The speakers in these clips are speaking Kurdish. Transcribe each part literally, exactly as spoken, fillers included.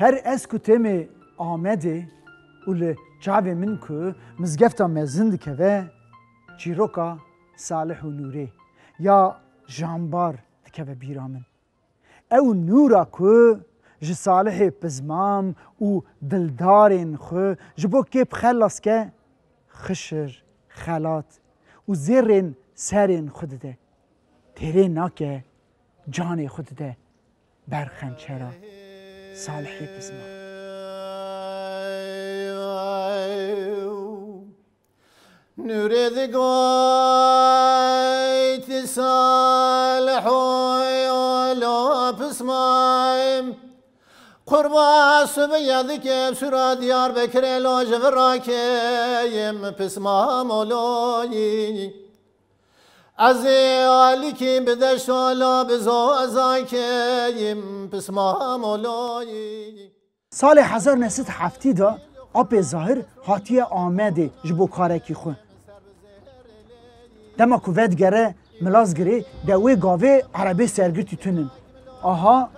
Her ez ku têmê Amedê û li çavê min ku mizgefta mezin dikeve, çîroka Salih û Nûrê ya Jambar dikeve bîra min. Ew nûra ku ji Salihê pizmam û dildarên xwe ji bo kê bi xelas ke, xişir, xelat û zêrên serên xwe dide. Têrê nake, canê xwe dide ber xençera Salihê pizmam. Nûrê digoyt Salih oy olo pismayim. Qurba subiya dike sura Diyarbekirê lo ji vir rakeyim pismam oloyî. Ez ê alikî bi deşt ola bi zozakeyim pismam oloyî. Salê hezar neh sed heftî de apê Zahir hatiye Amedê ji bo karekî xwe. Dema ku vedigere Milazgirê, de wê gavê erebê sergirtî tunin. Aha,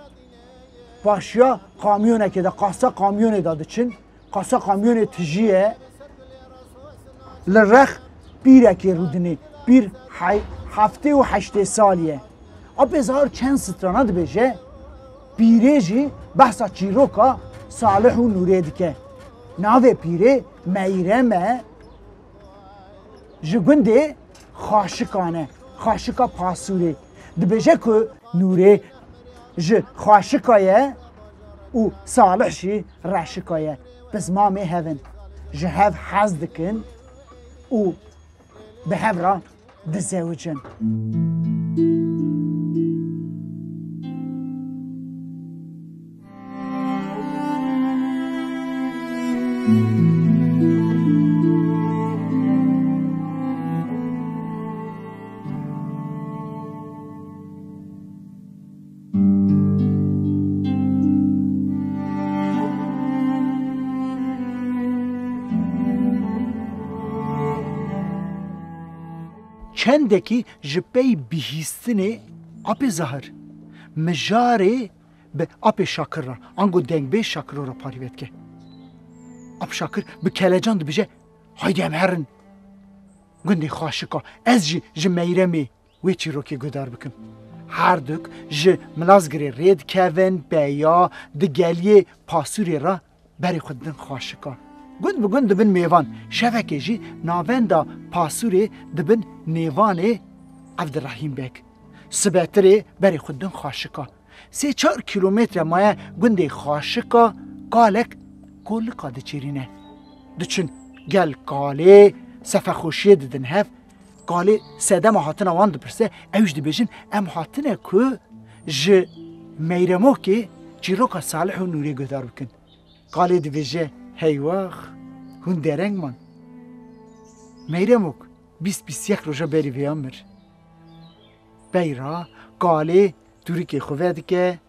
paşiya kamyonekê de, qasa kamyonê de diçin. Qasa kamyonê tijî ye. Li rex pîrekê rûdinê. Pîr hey-, heftê û heştê salî ye. Apê Zahir çend strana dibêje, pîrê jî behsa çîroka Salih û Nûrê dike. Navê pîrê Meyrem e, ji gundê Xaşikan e, Xaşika Pasûrê. Dibêje ku Nûrê ji Xaşika ye û Salih jî Reşika ye. Pismamê hev in. Ji hev hez dikin û bi hev re dizewicin. Çendekî ji pey bihîstinê Apê Zahir mijarê bi Apê Şakir re, ango dengbêj Şakiro re parî vedike. Ap Şakir bi kelecan dibêje, "Haydî em herin gundê Xaşika, ez jî ji Meyremê wê çîrokê guhdar bikim." Herduk ji Milazgirê rê dikevin, peya di geliyê Pasûrê re berê xwe didin Xaşika. Gund bi gund dibin mêvan. Şevekê jî navenda Pasûrê dibin nêvanê Evdirehîm Beg. Sibetirê berê xwe didin Xaşika. Sê çar kîlometre maye gundê Xaşika kalek kolika diçêrîne. Diçin gel kalê, sefexweşiyê didin hev. Kalê sedema hatina wan dipirse, ew jî dibêjin, "Em hatine ku ji Meyremokê çîroka Salih û Nûrê guhdar bikin." Kalê dibêje, "Heywax, hûn dereng man. Meyremok bîst bîst yek roja berî vêya mir." Peyra kalê tûrikê xwe vedike,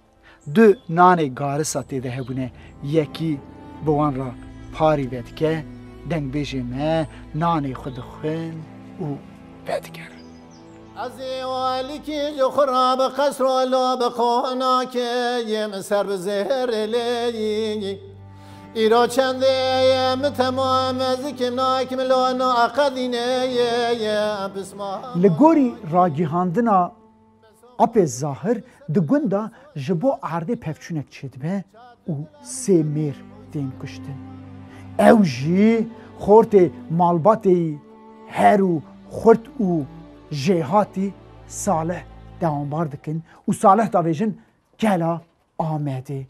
du nanê garisa tê de hebûne, yekî bi wan re parî vedike, dengbêjê me nanê xwe dixwin û vedigerin. Ez ê alikî ji xwe re bi qesro lo bi qonakê yê min ser bi zêrê lêyî. Îro çendê ye min temam ez dikim nakî min lo no eqedînê ye ye pisma. Li gorî ragihandina Apê Zahir di gunda ji bo erdê pevçûnek çêdibe û sê mêr tên kuştin. Ew jî xortê malbatê yî her û xurt û jêhatî Salih dewanbar dikin û Salih davêjin gela Amedê.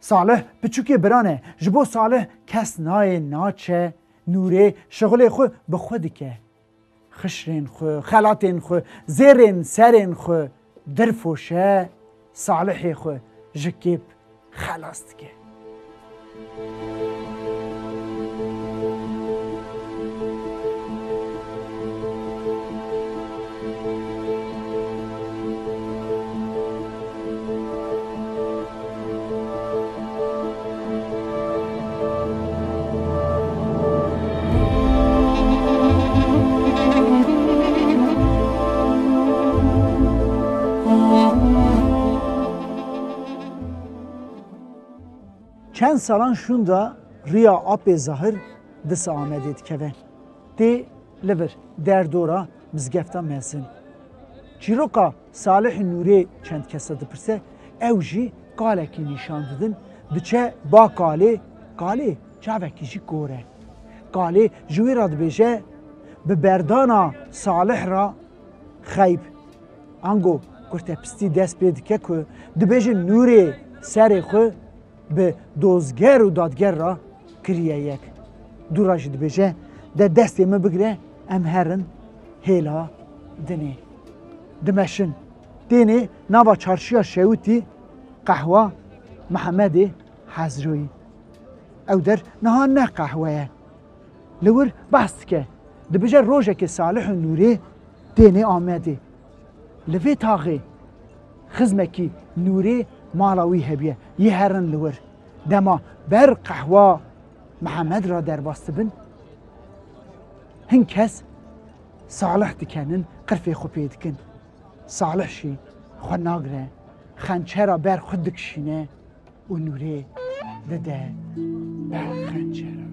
Salih piçûkê biran e. Ji bo Salih kes nayê naçe Nûrê şixulê xwe bi xwe dike. Xişrên xwe, xelatên xwe, zêrên serên xwe dirfoşe, Salihê xwe ji kêp xelas dike. Çend salan şûnda riya Apê Zahir disa Amedê dikeve. Tê li vir derdora mizgefta mezin. Çîroka Salih Nûrê çend kesa dipirse, ew jî kalekî nîşan didin, diçe ba kalê, kalê çavekî jî kor e. Kalê ji wî re dibêje, bi berdana Salih re xeyb, ango kurtepistî dest pê dike ku dibêje Nûrê serê xwe bi dozger û dadger re kiriye yek. Dû re jî dibêje, de destê min bigire, em herin hêla dinê. Dimeşin. Tênê nava çarşiya Şewitî qehwa Mihemedê Hezroyî. Ew der niha ne qehwe ye. Li wir behs dike. Dibêje rojekê Salih û Nûrê tênê Amedê. Li vê taxê xizmekî Nûrê mala wî hebiye. Yê herin li wir. Dema ber qehwa Mihemed re derbas dibin, hin kes Salih dikenin, qirfê xwe pê dikin. Salih jî xwe nagire, xençera ber xwe dikişîne û Nûrê dide ber xençera.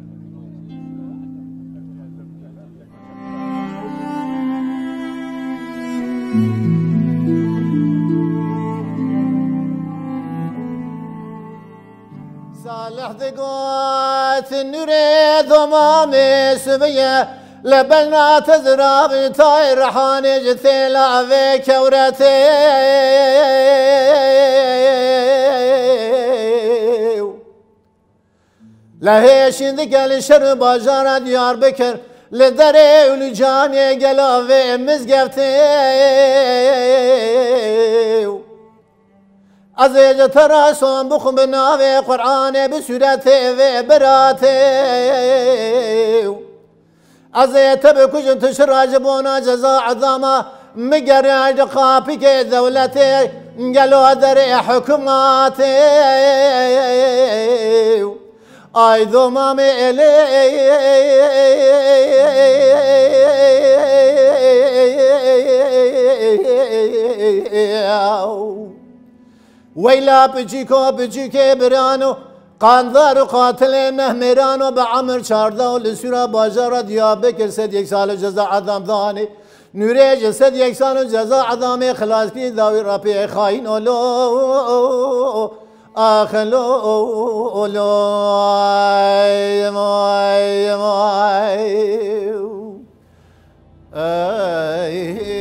Salih digot, Nûrê domamê siviye, le belna te zirav tay rehanê ji têla vê kewretê. Le hêşîn dike li şer û bajara Diyarbekir, li derê û li canê gela vê mizgeftê. Ez ê ji te re son bixwim bi navê Qur'anê, bi sûretê vê biratê. Ez ê te bikujim, tu şira ji bona ceza edama min gerê di qapikê dewletê, gelo derê hikûmatê. Ay domamê êlê. Weyla piçîko piçîkê birano, qandar û qatilê neh mêrano, bi emir çardeh û li sûra bajara Diyarbekir sed yek sal ceza edam danê. Nûrê ji sed yek sal ceza edamê xilas kî, dawî re pê xayîn olo. Ax lo lo. Ay, ay, ay. Ay.